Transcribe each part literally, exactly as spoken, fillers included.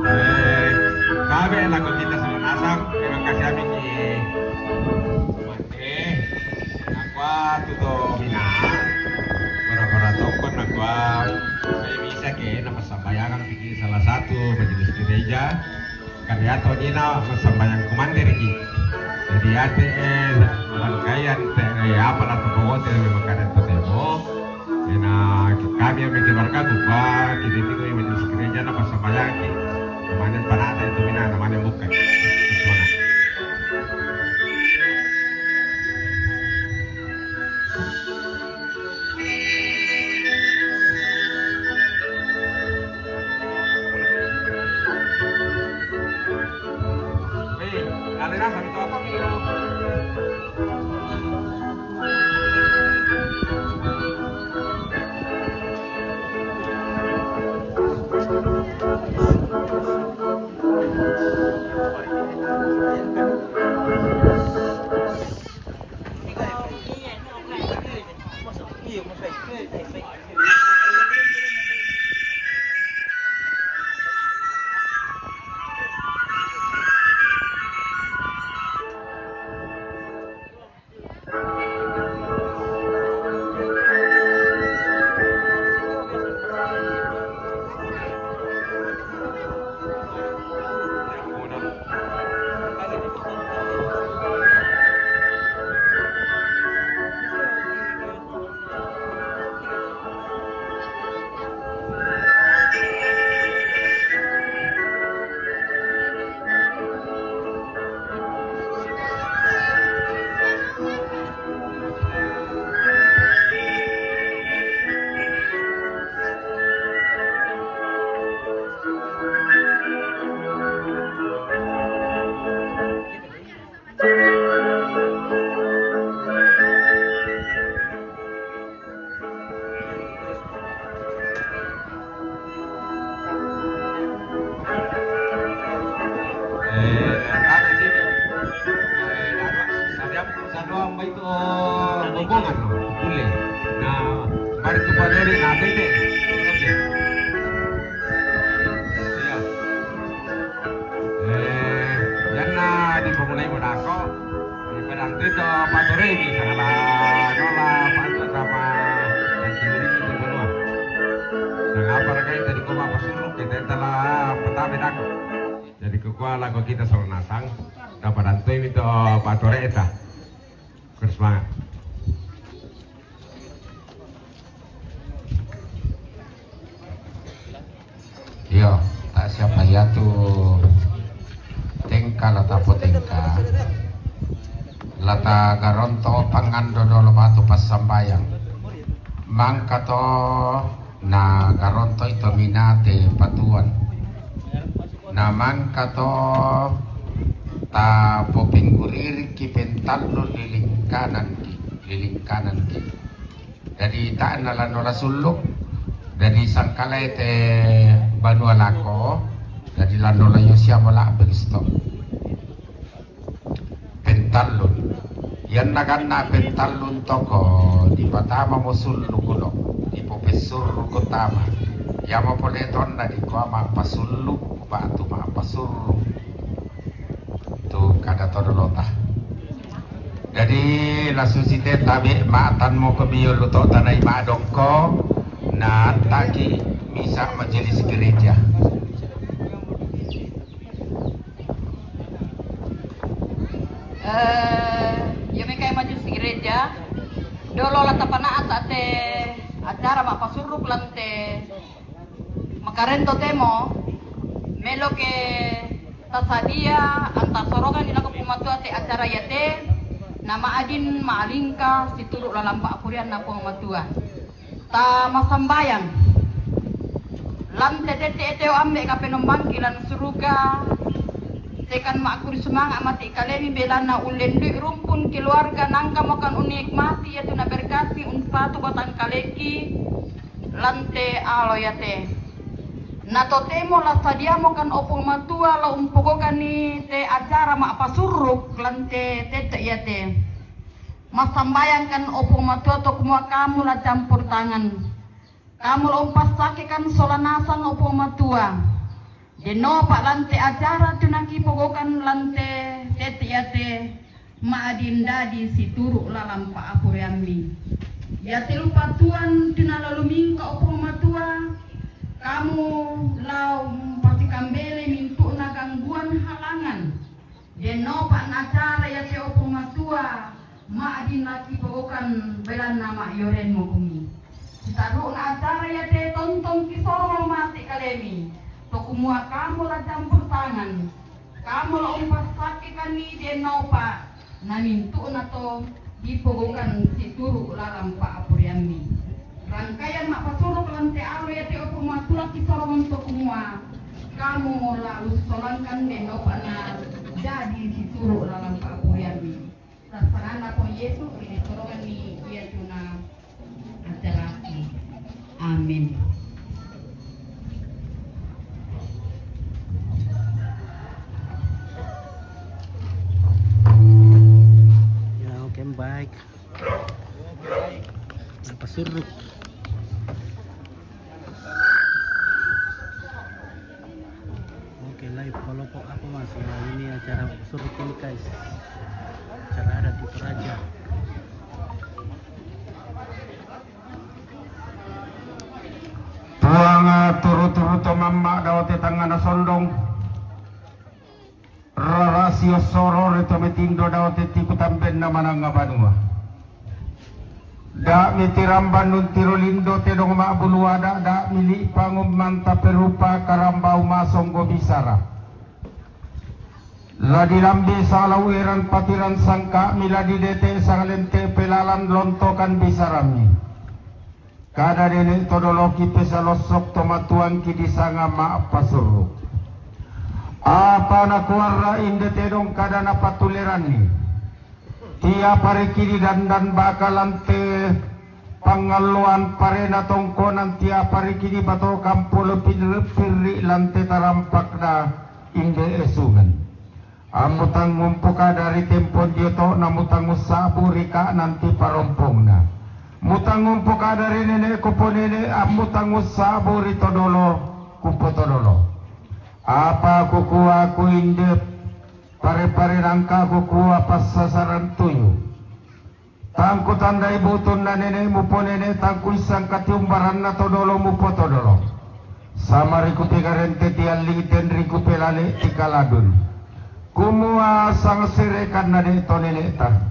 Eh, kami lako kita sama nasang, terima kasih kami ki. Eh, nakua tu to mina, kura-kura tokon nakua, saya bisa ke, nama sambayangan bikin salah satu majelis gereja, kami atau nina masambayang komander ki. Jadi ate, eh, langkaian te, eh, apa lah tu pokoknya memang kada totemo. Ena kami yang keluarga gua, kita itu yang majelis gereja na masambayang ki. Namanya parata itu mina, namanya bukan. Semua. Eh, ada sini. Eh, ada, ada apa? Satu orang baik tu, oh, bokongan tu, boleh. Nah, mari tu pada ni, nah, tu ni. Okey. Ya. Eh, jangan dipemulai berlaku. Daripada itu, Pak Tore ni, salah. Nola, Pak Tore sama. Dan sendiri itu semua. Nah, apa rakai tadi kau apa suruh, kita telah pertama dah. Jadi kekuatan lagu kita sama nasang. Dapat dantui itu, Pak Tore itu. Terus semangat. Iyo, tak siapa ya tu tengka la tapotengka. La tagaronto pangando dolo batu passambayang. Mangkato nagaronto ito minate patuan. Na mangkato tapopingguririki pentallu lilingkananki, lilingkananki. Jadi taenna lano la sullu. Jadi sangkalae te banua lako. Jadi lano la Yosia mola Kristo. Pentallun. Iyanna ganna pentallun toko dipatama mo sullu kuno, dipopessurru ko tama. Yamo pole tonna dikua mappasullu batu mappasurru. Tu kada todolota. Jadi lasu site tabe matan mo ko biyo luto tanai madongko na antaki misa majelis gereja. Eh, iyo mekai majelis gereja, dolo la tapana'ta te acara mappasurruk lante makarento temo, melo ke tasadia anta sorongani lako Puang Matua te acara yate, na ma'adin ma'alingka situru lalampa purianna Puang Matua. Ta massambayang. Lante tette eteo ambe kapenombangki lan suruga, Tekan ma'kuri sumanga' mati' kalemi belanna ullendui rumpun keluarga nangka mokan unikmati iatu naberkati umpatu batang kaleki lante alo iate. Na totemo la sadiamokan Opung Matua la umpogokani te acara ma'pasurruk lante tette iate. Massambayangkan Opung Matua to kumua kamu la campur tangan. Kamu la umpassakekan sola nasang Opung Matua. Denopa lante acara tu nakipogokan lante tette iate ma'din dadi situru' lalang pa'apuriammi. Iate lupatuan tu nalalumingka Opung Matua, kamu la umpasikambele mintu'na gangguan halangan. Denopa nacara iate Opung Matua, ma'din nakipogokan belanna ma'iorenmo kumi. Sitarru'na acara iate tontong kisoro mati' kalemi, to kumua kamu la campur tangan, kamu la umpassakkekanni denopa, na mintu'na to dipogokan situru' lalang pa'apuriammi. Rangkaian ma'pasurruk lante alo iate Opung Matua kisorongeng to kumua, kamu la ussolangkan denopa na dadi situru' lalang pa'apuriammi. Rassanganna Puang Yesu, ri disoronganni iatuna acaraki. Amin. Ya, oke, baik. Apa surut? Oke, live. Kalau kok apa, Mas? Ya, ini acara surut ini, guys. Acara adat di Toraja. Puang turu-turu to mamma' dao te tangngana sondong. Rara siossoro ri to metindo dao te tiku tambenna manangnga banua. Da' mitiramban nuntiro lindo tedong ma'bulu ada', da' mili' pangummanta perupa karambau masonggo bisara. La dilambi salau eran patiran sangka'mi, la didete sanglente pelalan lontokan bisarammi. Kada nene' todoloki pesalossok to matuangki disanga ma'pasurru. Apa nakuarra inde tedong kada napatuleranni. Tiapa riki didandan baka lante pangalloan parena tongkonan, tiapa riki dipatokan polo pirri' lante tarampakna inde esungan. Ammutang umpokada ri tempon dio to, namutang ussa'bu ri ka'nanti parompongna. Mutang umpokada ri nene'ku ponene', ammutang ussa'bu ri todolo kupotodolo. Apa kukua ku inde pare-pare nangka kukua passasaran tuyu. Tang kutandai butunna nene'mu ponene', tang kuissang katiumbaranna todolo mupotodolo. Samari kupigarente tialli tenri kupelale tikaladun. Kumua sangserekanna de' to nene'ta.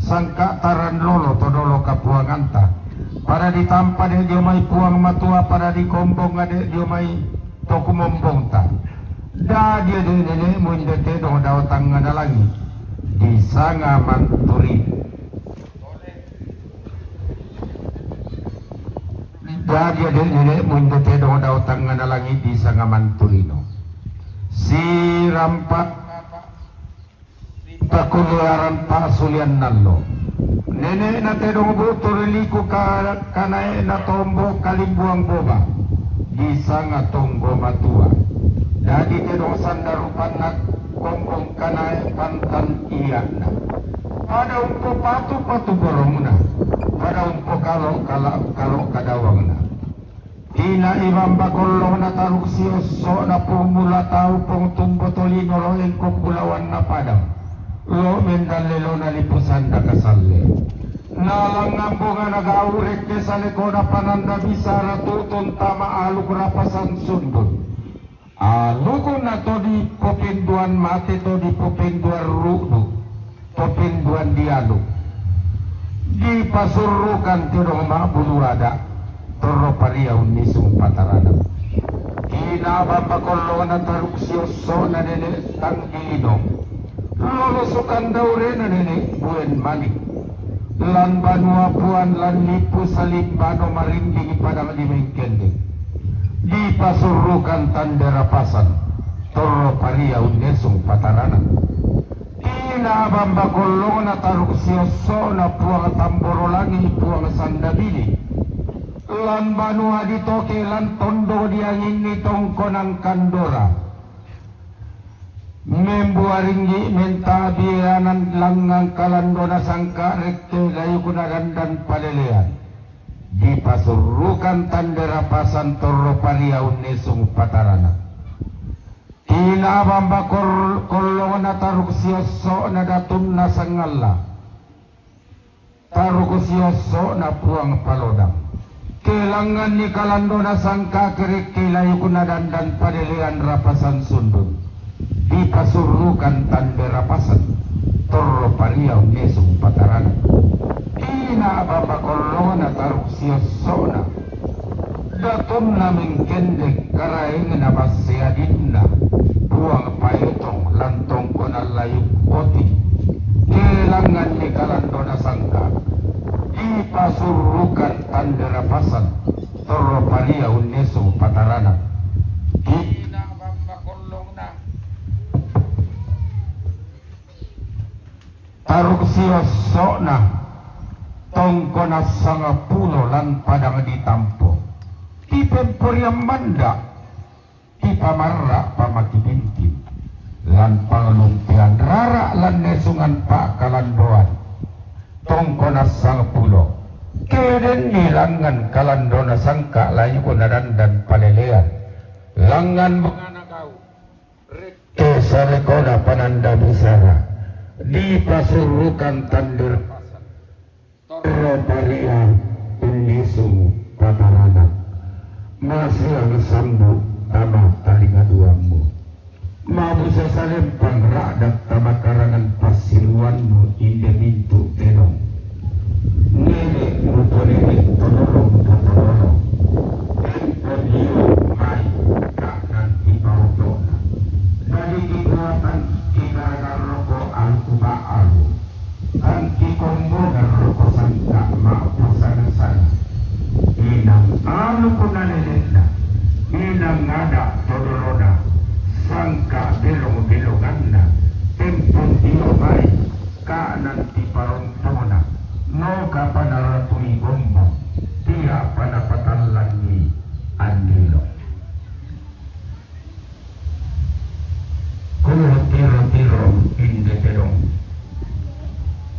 Sangka taran lolo todolo kapuanganta. Pada ditampa de' dio mai Puang Matua, pada dikombong de' dio mai to kumombongta. Dadi de' nene'mu inde tedong dao tangngana langi'. Disanga manturi. Dadi de' nene'mu inde tedong dao tangngana langi' disanga manturino. Sirampa' pakuluaran pa'sulian nallo. Nene'na tedong bu'tu ri liku ka-, kanae'na tombo kalimbuang boba. Disanga tonggo matua. Dadi tedong sanda rupanna kombong kanae pantan ia'na. Pada umpopatu-patu borongna, pada umpokalo-kala-, kalo kadawangna. Tina ibamba kollona taruk siosso'na Puang Mula Tau, Puang Tumbo Tolino, lo engko bulawanna padang, lo mendallelona lipu sanda kasalle. Nalang ngambongana gau rekke salekona pananda bisara tu'tun tama aluk rapasan sundun. Alukna to dipopenduan mate, to dipopenduan ru'du, to penduan dialuk. Dipasurrukan tedong ma'bulu ada', torro paria unnisung patarana. Kinabang pakollona taruk siosso'na nene' tang dilinong. Lolo sukang daurena nene' buen mani. Lan banua Puang, lan lipu salimbano marinding padang di Mengkendeng. Dipasurrukan tande rapasan. torro paria unnesung pataranak. Tina bamba kollongna taruk siosso'na Puang Tamboro Langi, Puang Sandabili. Lan banua ditoke lan tondok dianginni tongkonan kandora. Membuaringgi mentabianan langngan kalandona sangka rekke layukna dandan palelean. Dipasurrukan tande rapasan torro paria unnesung pataranak. Tina bamba kor-, kollongna taruk siosso'na datunna sangalla. Taruk siosso'na Puang Palodang. Kelanganni kalandona sangka kerekke layukna dandan padelean rapasan sundun. Dipasurrukan tande rapasan. Torro paria unnesung pataranak. Tina bamba kollongna taruk siosso'na. Datunna mengkendek karaengna basseadinna Puang Paetong lan tongkonan layuk boti. Kelanganni kalandona sangka. Dipasurrukan tande rapasan. Torro paria unnesung pataranak. Tina bamba kollongna. Taruk siosso'na tongkonan sangpulo lan padang ditampo. Tipemporiang manda. Tipamarra pamakibintin. Lan panglumpian rara lan nesungan pakalandoan. Tongkonan sangpulo. Kedenni langngan kalandona sangka layukna dandan palelean. Langngan mengana kau. Rekke sarekona pananda bisara. Dipasurrukan tande rapasan. Torro paria unnesung pataranak. Masiang sambu tama talinga duammu. Mabusa salempang ra'dak tama karangan passiruanmu inde mintu tedong. Nene muponene todorong potodorong. Tempo dio mai ka'nan tipaotona. Dadi kikuatan kikaragarroko alku ba'alu. Tangki kombongan roko sangka ma'pusana-sana. Inang anu punanenenna, inang ada todorona, sangka belong-belonganna, tempon dio mai, ka'nan tiparompona, no kapanaratui gombong, tia panapatallanni andilo. Kutiro-tiro inde tedong,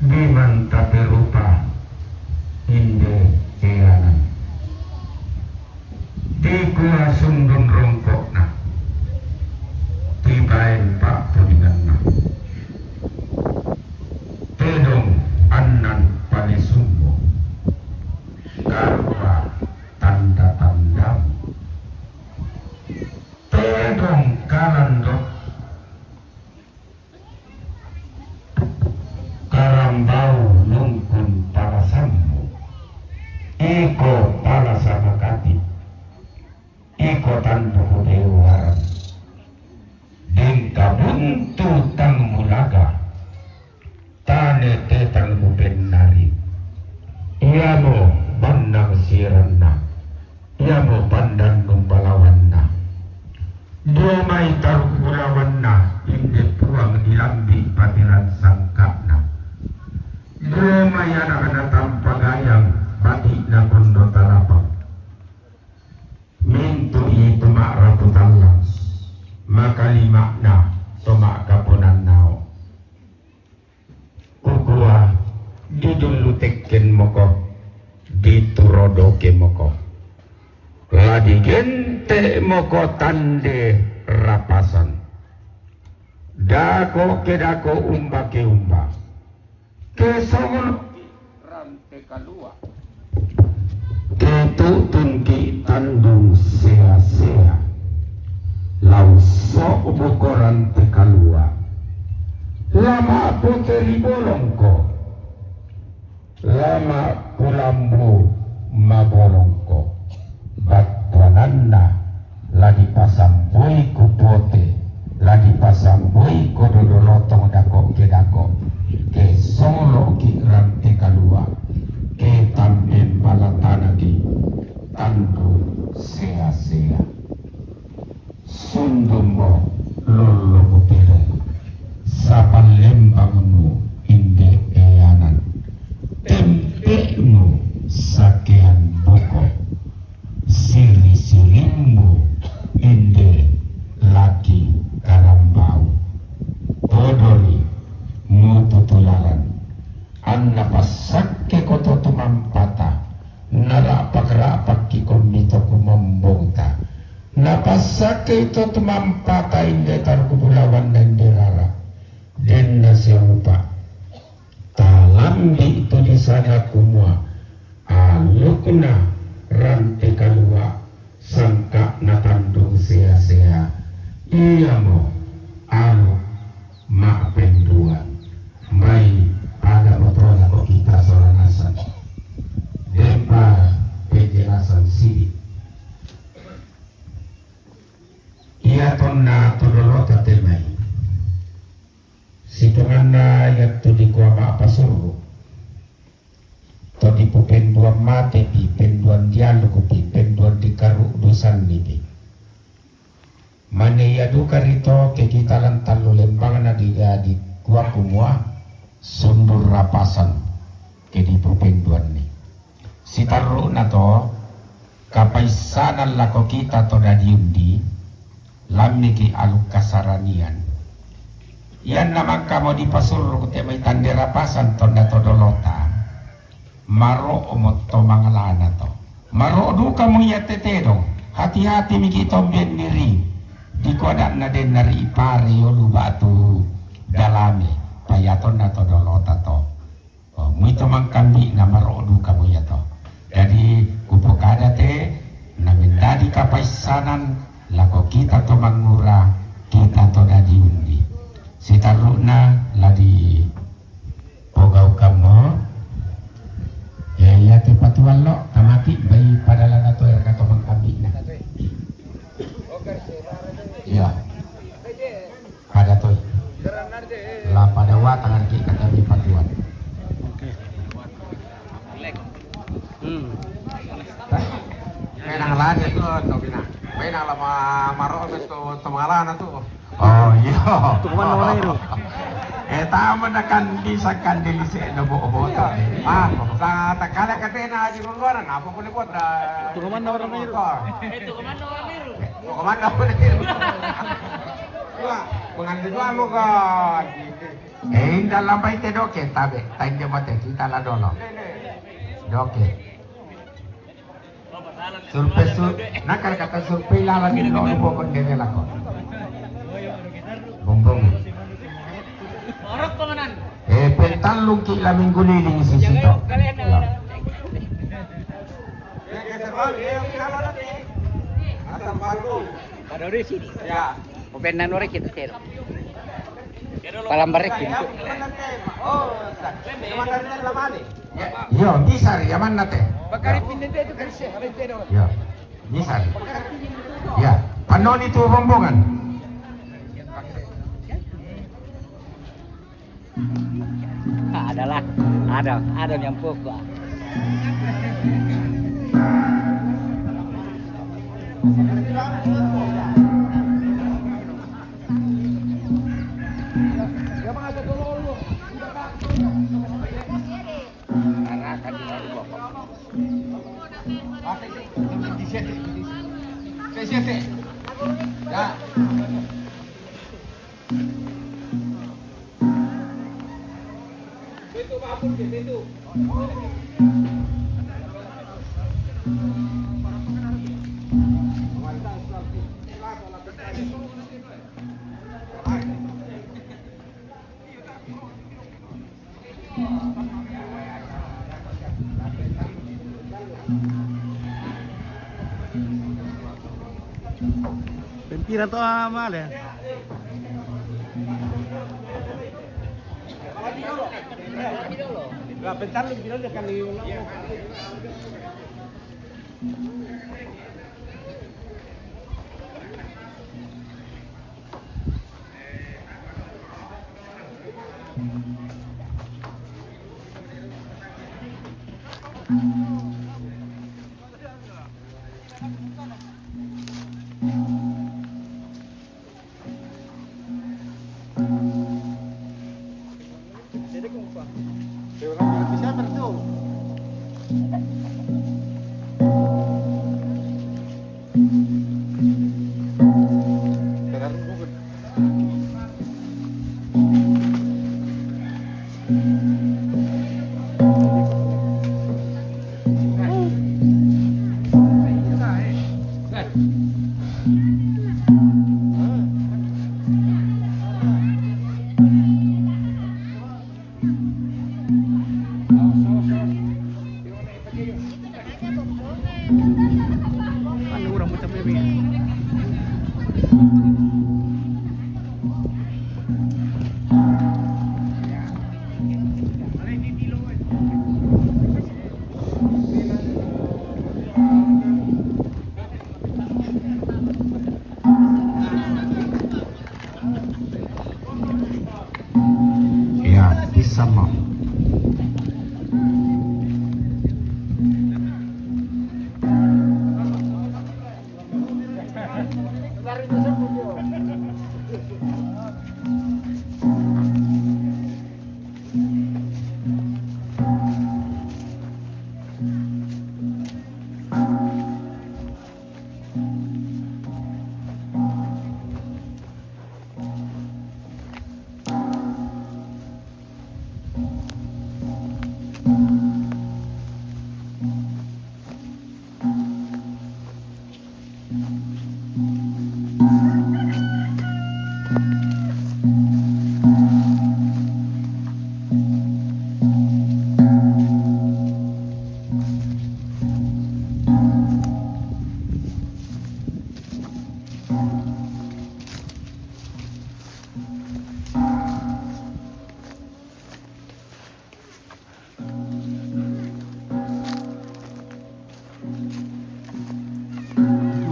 diman taperupa inde eanan. Dikua sundun rongkokna, tibaen pa'puninganna. Tedong annan palisummu, karua tanda-tandamu. Tedong kalando, karambau nungkun palasammu. Iko palasa makati, iko tanduku deuaran. Dengka buntu tang mulaga. Tane tetang mupennari. Iamo bannang siranna, iamo pandannung balawanna. Dio mai taruk bulawanna, inde puang dilambi patiran sangka'na. Dio mai anakna tampagayang, bati'na kondo talapang. Mintu'i tu ma'rapu tallang, makalima'na to ma'kaponannao. Kukua, didullu tekkenmoko, diturodoke moko. La digente moko tande rapasan. Dako ke dako umba ke umba. Ke songoloki rante kalua. Ke tu'tungki tandung sea-sea. Lau so'buko rante kalua. Lama pote ri bolongko. Lama kulambu mabolongko. Battuananna la dipasamboi ku pote, la dipasamboi ko dodolotong dako ke dako. Ke soloki rante kalua, ke tamben bala tanaki tandu sea-sea. Sundummo Napassakke ko to tumampata, nara'pak-ra'pakki ko mito kumombouta. Napassakke to tumampata inde tarukubulawan na inde rara. Den nasiupa. Talambi tu disanga kumua, alukna rante kalua, sangka'na tandung sea-sea. Iamo aluk ma'penduan. Mai pada moto lako kita sola nasang. Denpa penjelasan sidi. Ia tonna to dolota te mai. Sitonganna iatu dikua ma'pasurru. To dipupenduan matepi, penduan dialukupi, penduan dikaru'du sannipi. Mane ia duka rito ke kita lan tallu lembangna di, dikua kumua sundur rapasan ke dipupenduanni. Sitarru'na to, kapaissanan lako kita to dadi undi, lammiki aluk kasaranian. Ianna mangkamo dipasurru te mai tande rapasan tonna to dolota, maro'mo to mangalana to. Maro' dukamo ia te tedong, hati-hati miki to mbenni ri, dikuadanna denna ri ipare yolu batu dalame, paiatonna to dolota to. Oh, muito mangkambi'na maro' dukamo iato. Jadi, kupokada te, na mendadi kapaissanan, lako kita to mangura, kita to dadi undi. Sitarru'na la dipogaukammo, ya, iatu patuallo, tamaki, bai padalana to, ya, ka to mangkambi'na. Ya. Pada toi. La pada watang ki kata di patuan. Oke. Hmm. Menang lagi tu, tu bina. Menang lama maro tu, tu malana tu. Oh, iya. Tu kemana warna biru? Eh, taman akan bisa kan di lise na bo bo. Ah, sa takala katena di luar apa boleh buat dah. Tu kemana warna biru? Eh, tu kemana warna biru? Tu kemana warna biru? Dua, pengantin dua mau ke. Eh, inda lambai te doke, tabe, tain dia mate, kita la dolo. Doke. Survei, sur-, nakal kata survei lala di lo, lo pokok dia lako. Bombong. Eh, pentallung ki la minggu liling sisi to. Ya. Asam baru. Pada ori sini. Ya. Open nanore kita tero. Palambarek gitu. Yo, bisa ri, aman nate. Bakari pindah itu bersih, ada itu. Yo, bisa ri. Ya, panoni tu rombongan. Adalah, ada, ada yang pokok. Ya. Pempira to amale. Lah, bentar lu bilang dia kali. Bisa mau.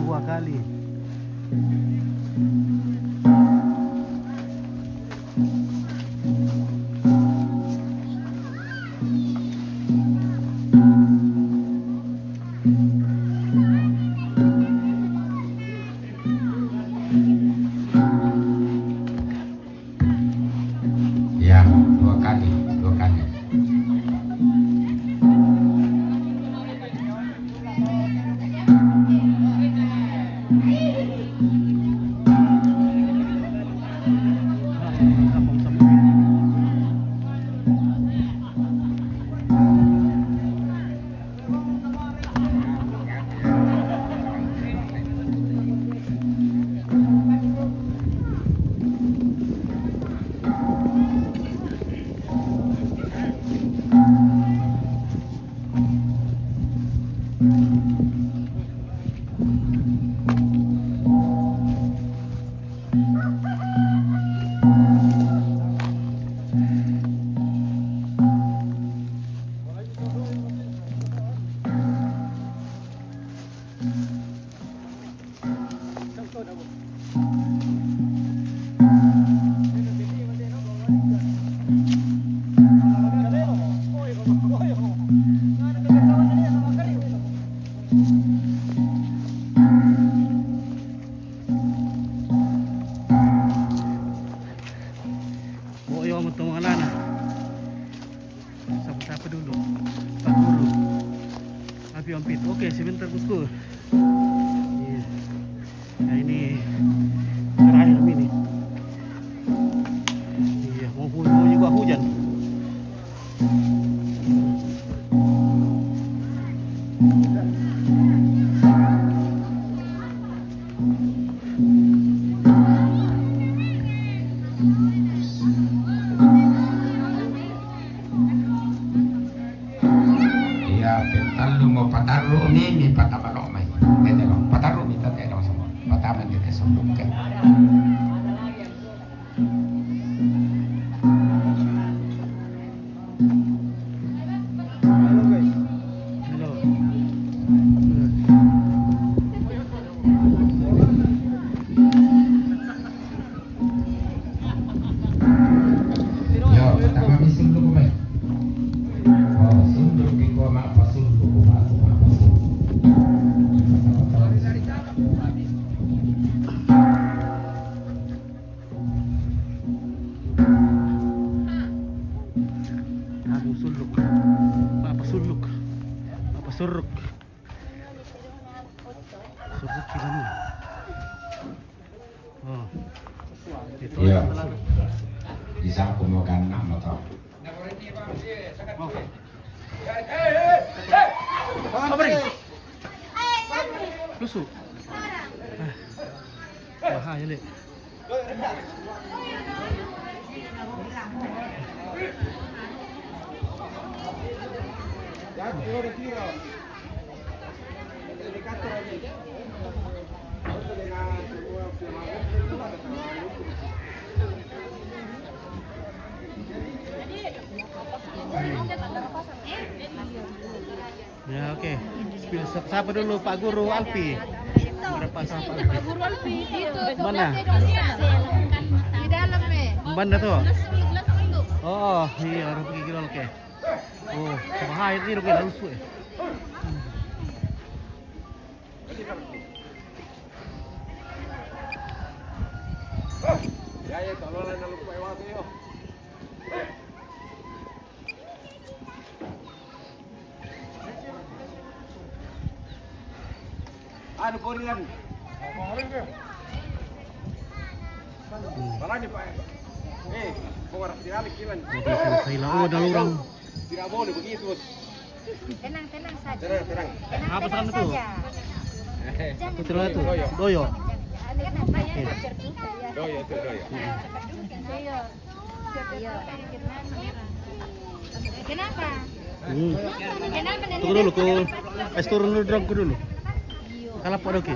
Dua kali. Ya, dua kali, dua kali. Oh, iya, mau teman. Sapa-sapa dulu? Pak Guru. Api ompit. Oke, sebentar, bosku. Iya. Nah, ini terakhir ini. Iya, mau hu-, mau juga hujan. Iya, petallu mo patarru mi, mi patama lo mai. Bete lo, patarru mi tate lo semua. Patama ni te sembuka. Halo. Yo, patama mi sunduk mai. Oh, sunduk di ko ma apa sunduk ko ma apa sunduk. Anu suluk. Apa suluk? Apa suruk? Suruk gimana? Oh. Itu. Iya. Bisa aku mau ganna motor. Oh. Apa ni? Lusu. Ah. Bahaya, Lek. Ya, oke. Spill sa-, sapa dulu, Pak Guru Alfi? Berapa sapa? Pak Guru Alfi, itu. Mana? Di dalam, eh. Mana tu? Oh, iya, orang pergi kira oke. Oh, bahaya ni, oke, lalu suwe. Ya, ya, tolong lah, lalu kuat waktu, yo. Anu, kau ni kan. Apalagi, Pak. Eh, kau orang tidak lagi kan. Jadi selesai lah. Oh, ada orang. Tidak boleh begitu, Bos. Tenang, tenang saja. Tenang, tenang. Tenang, apa tenang sana tu? Saja. Jangan. Betul lah tu. Doyo. Doyo. Jangan, jangan. Oke. Doyo tu, doyo. Doyo. Iya. Kenapa? Hmm. Kenapa, Nenek? Tunggu dulu, ku es turun dulu, drongku dulu. Kalau apa, oke.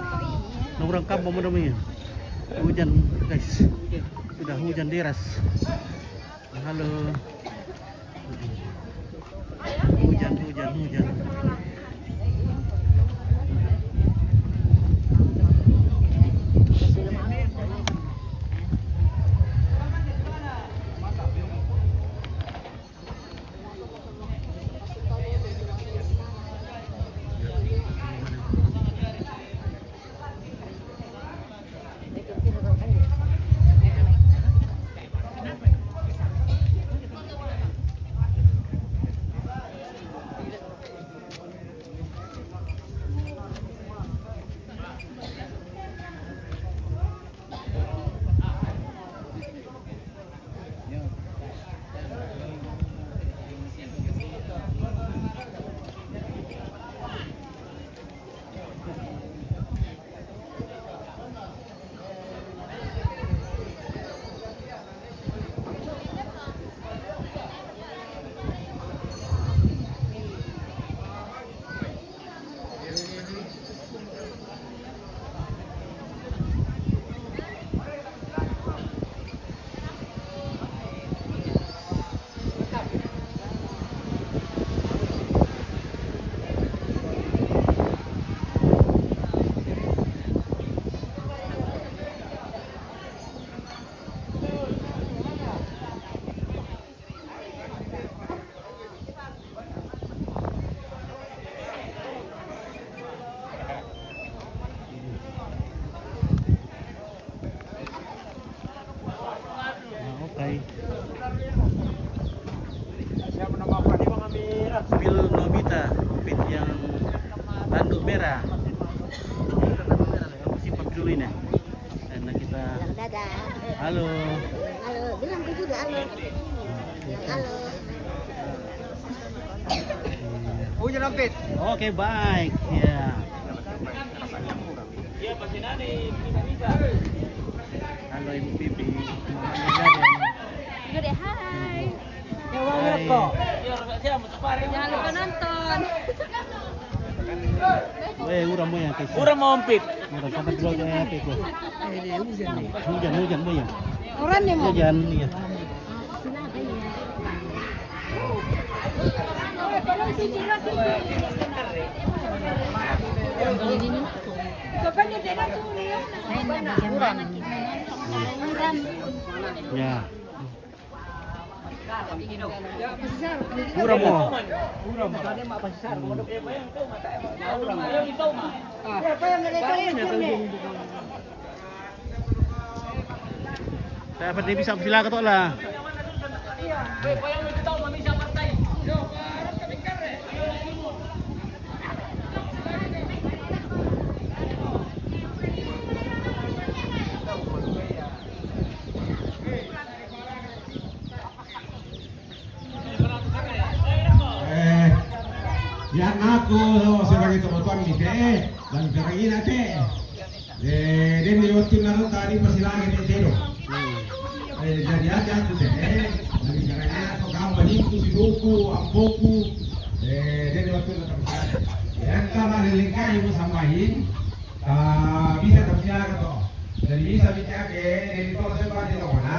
Nurang kampung, mudah-mudahan. Hujan, guys. Sudah hujan deras. Halo. Hujan, hujan, hujan. Nah, oke. Siapa nama Pak di Bang Amir? Pil Nobita, Pil yang tanduk merah. Aku simpan dulu ini. Karena kita. Bilang dadah. Halo. Halo, bilang ke juga halo. Bilang halo. Hujan, Ompit. Oke, baik. Ya. Halo, Ibu Pipi. Juga deh, hai. Hai. Jangan lupa nonton. Weh, urang mo yang kecil. Urang mo, Ompit. Urang, kata dulu aja ya, Pik, ya. Hujan, hujan mo yang. Urang ni mo. Hujan, iya. Ya. Kurang mo. Saya apa dia bisa, silakan tok lah. Eh, yang aku sebagai kebetulan ni, te, dan karena ini, te. Eh, den di waktu naruh tadi pasti lagi, te, te, do. Eh, jadi ada aku, te, eh, dari karena aku kamu itu si duku, ampoku. Eh, den di waktu naruh tadi. Yang sama lelengkahi mo sambahin. Ah, bisa tapi silakan to. Jadi bisa bicara ke, jadi to saya pasti to mana.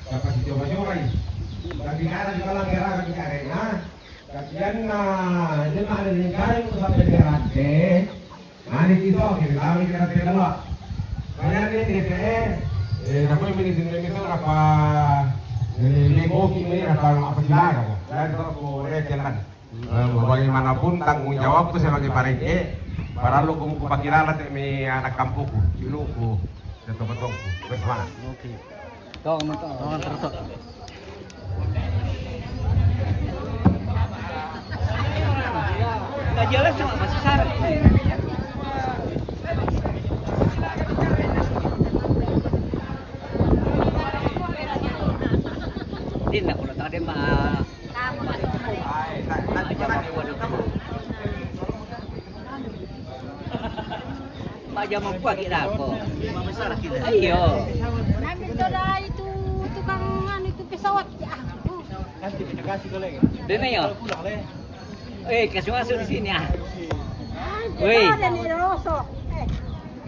Dapat dicoba-coba ini. Tapi karena di malam gerakan bicara, nah. Kasihan na, dia mah ada lingkaran ko sa pagkarante. Mani kito, kailangan karante dalawa. Kaya ni T P E, eh, naku yung minisindang ito, apa, Eh, ini kopi merah kalau apa sih, Bang? Dari toko Rekelan. Eh, bagaimanapun tanggung jawabku sebagai parente, paralu ku, ku pakilala te me anak kampungku, cinuku, dan toko-toko. Wes, mana? Oke. Tong, tong. Tong, tong, tong. Nggak jelas, cuma masih syarat. Tindak kalau tak ada, Mbak. Baja mo kuat kita ko. Ayo. Nami to da itu tukang anu itu pesawat. Ya. Deme yo. Eh, kasih masuk di sini, ah. Woi. Ada nih rosok. Eh.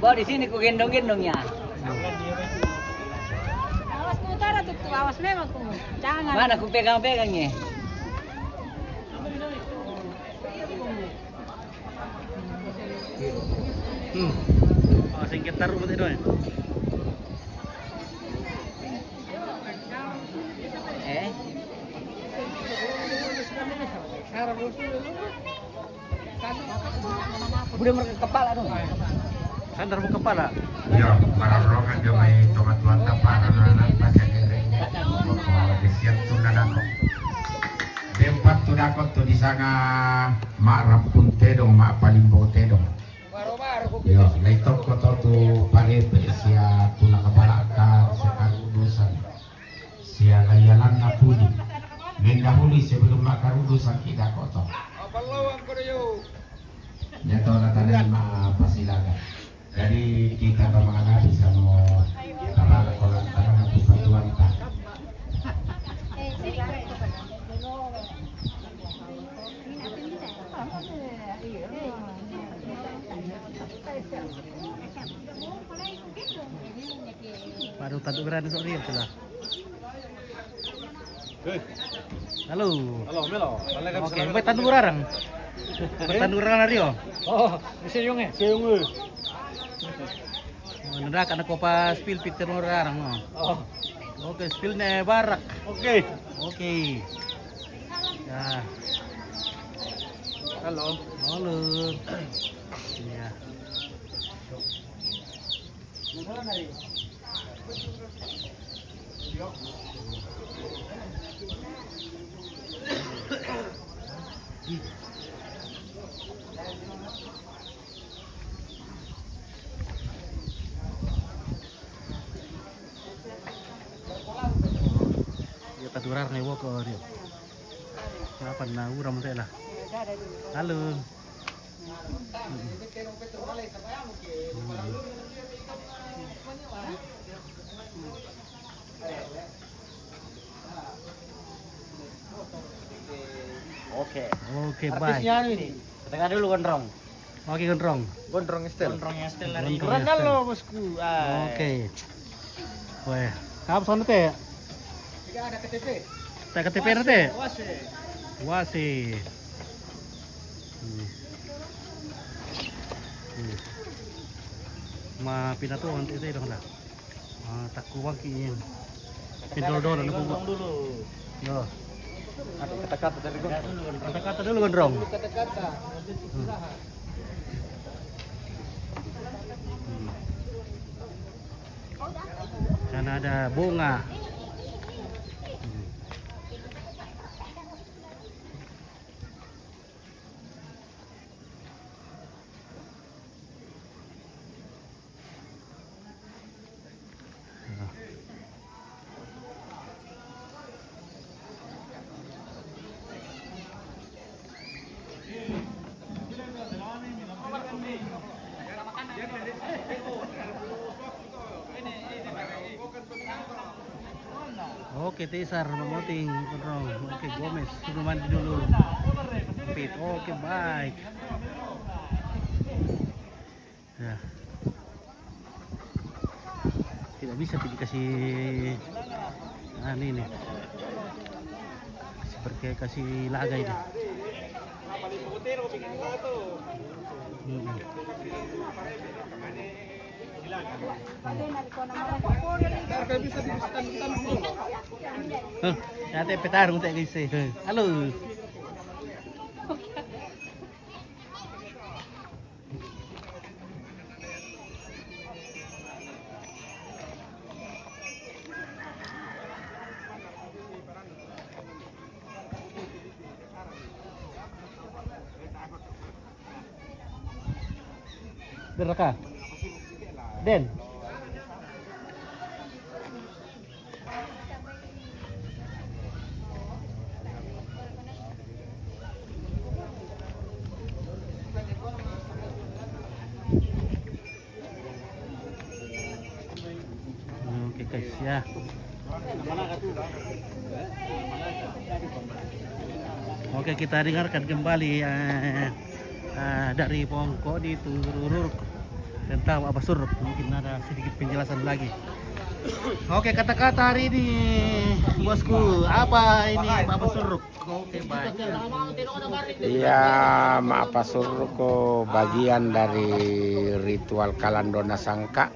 Bawa di sini ku gendong-gendong ya. Awas ku utara tuh, tuh, awas memang ku. Jangan. Mana ku pegang-pegang ya? Hmm. Oh, singkit taruh betul dong. Eh? Udah mereka kepala dong. Sandar mo kepala. Iyo, para rokan jo mai toma tuan tapa, para rokan pakai dereng. Kesian tu nadako. Dempat tu dako tu di sana, ma rampun tedong, ma palimbo tedong. Iyo, lai tokko to tu palepe sia tu nakapalaka, sia karudusan. Sia lai alanna pudi. Mendahului sebelum makarudusan ki dako to. Iya to, na tadai ma pasilaga. Jadi kita to manganapi samo kapala kolan tangan tu patuanta. Baru tadu berani sok rio sudah. Halo. Halo, Melo. Oke, mbe tandu urarang? Mbe tandu urarang rio? Oh, bisa yung eh. Bisa yung eh. Oh, nanda kana kopa spill pit tandu urarang, oh. Oh. Oke, spill ne barak. Oke. Oke. Ya. Halo. Halo. Iya. Iya, tadu urarang ne woko rio. Kapan na ura mo tela. Halo. Oke. Oke, baik. Artisnya anu ini. Kita dulu, Gondrong. Oke, Gondrong. Gondrong Estel. Gondrong Estel dari Gondrong Estel. Ronaldo, bosku. Ay. Oke. Weh, apa sana teh? Tidak ada K T P. Tak K T P nanti? Wase. Wase. Hmm. Hmm. Ma pinato nanti saya dong dah. Ah, takuan ki. Pindol dulu, dulu. Yo. Ada kata-kata dari Gondrong. Kata-kata dulu, Gondrong. Kata-kata. Hmm. Hmm. Sana ada bunga. Hmm. Oke, Tisar, Mang Oting, Pedrong. Oke, Gomez, suruh mandi dulu. Pit, oke, baik. Ya. Tidak bisa dikasih, ah, ini nih. Seperti kasih laga ini. Mm-mm. Hah, dati petarung tak bisa. Halo. Beraka. Den. Oke, guys, ya. Oke, kita dengarkan kembali, eh, eh, dari Pongko di Tururuk tentang apa suruk. Mungkin ada sedikit penjelasan lagi. Oke, kata-kata hari ini, bosku, apa ini apa suruk? Oke, baik. Iya, ma'pasuruk ko bagian dari ritual kalandona sangka.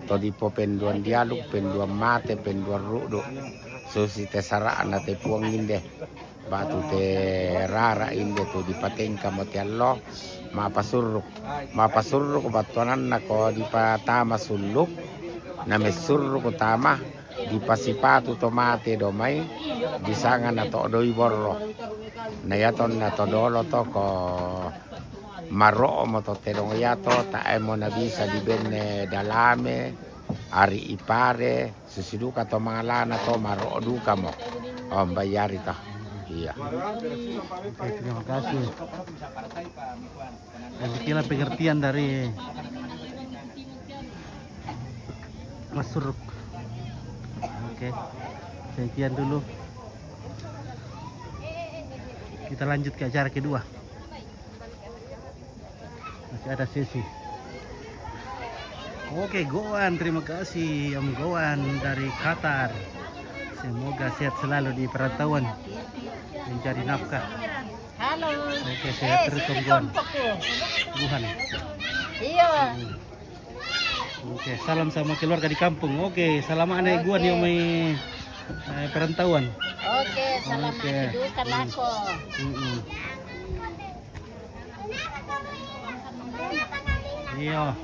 To dipo penduan dialuk, penduan mate, penduan rudu. Susi te sara'na te puang inde. Batu te rara inde tu dipatengka mo te allo. Ma'pasuruk. Ma'pasuruk battuananna ko dipatama sulluk. Na messuruk tama. Dipasipatu to mate do mai, disanga na to doi borro. Na yatonna to dolo to ko maro'o mo to tedong yato, tae mo na bisa dibenne dalame, ari ipare, susiduka to mangalana to maro'o duka mo. Oh, mbayari to. Iya. Oke, terima kasih. Dan sekian pengertian dari Mas Suruk. Oke, sekian dulu. Kita lanjut ke acara kedua. Masih ada sesi. Oke, Gowan, terima kasih Om Gowan dari Qatar. Semoga sehat selalu di perantauan mencari nafkah. Halo. Oke, sehat terus Om Gowan. Gowan. Iya. Oke, salam sama keluarga di kampung. Oke, salam anak gua nih, mai, eh, perantauan. Oke, salam. Oke. Anak duka lako. Mm-mm. Iya.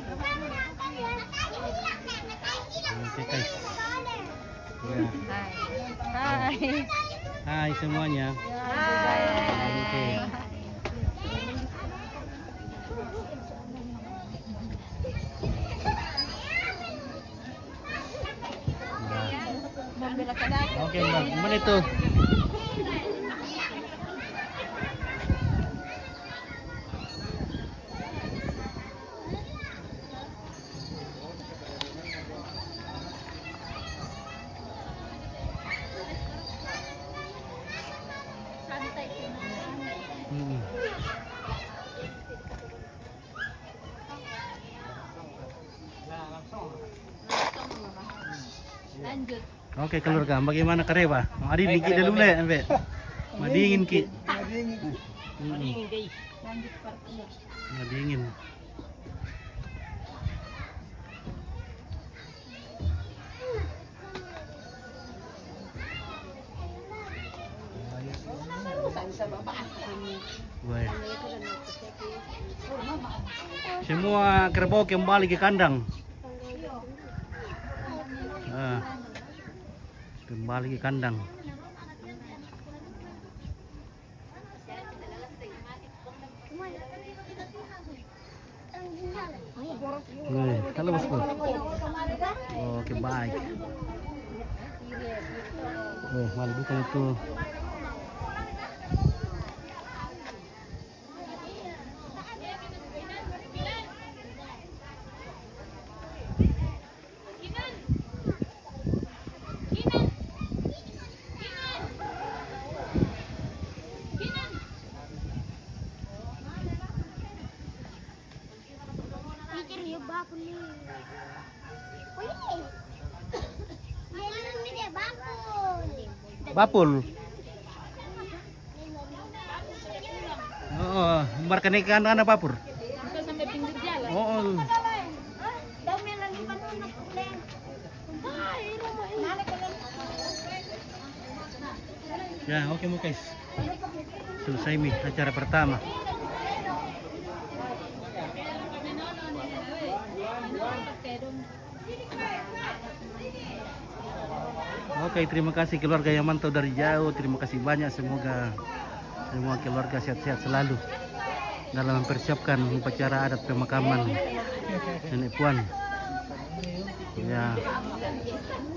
Oke, guys. Ya. Hai. Hai. Hai semuanya. Hai. Oke. Oke, Mbak. Mana itu? Oke, keluarga, bagaimana kareba? Madingin ki dulu le, embe. Madingin ki. Madingin. Madingin. Semua kerbau kembali ke kandang. Ah, kembali ke kandang. Halo, bosku. Oke, baik. Oh, malu bukan itu. Bapul. Oo, marka ni kan ana bapul. Oo. Ya, oke, Mukais. Selesai mi acara pertama. Oke, terima kasih keluarga yang mantau dari jauh. Terima kasih banyak. Semoga semua keluarga sehat-sehat selalu dalam mempersiapkan upacara adat pemakaman nenek Puan. Ya,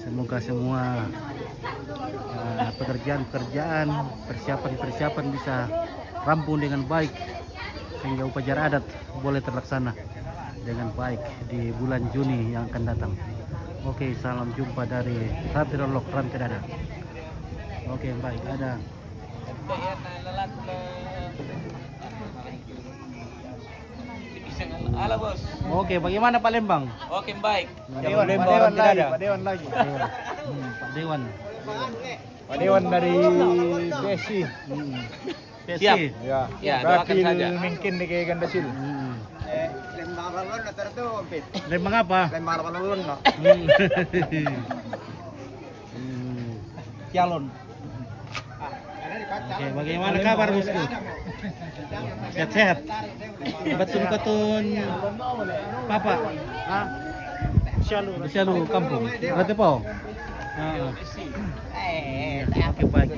semoga semua eh, pekerjaan-pekerjaan, persiapan-persiapan bisa rampung dengan baik sehingga upacara adat boleh terlaksana dengan baik di bulan Juni yang akan datang. Oke, salam jumpa dari Ranti Lolok, Ranti Dada. Oke, baik, ada. Ala, bos. Oke, bagaimana Palembang? Oke, baik. Pak Dewan, Palembang, Pak Dewan Ranti lagi, Dada. Pak Dewan lagi. Pak Dewan. Hmm, Pak Dewan. Pak Dewan dari B S I. Hmm. Siap. B S I. Ya. Ya, doakan Rapil saja. Mungkin di Ganda Sil. Hmm. Lembang apa? Hmm. Hmm. Calon. Oke, bagaimana kabar, Bosku? Sehat-sehat. Betul, betul. Papa. Hah? Sialu. Sialu kampung. Berarti po. Ah. Oke, baik.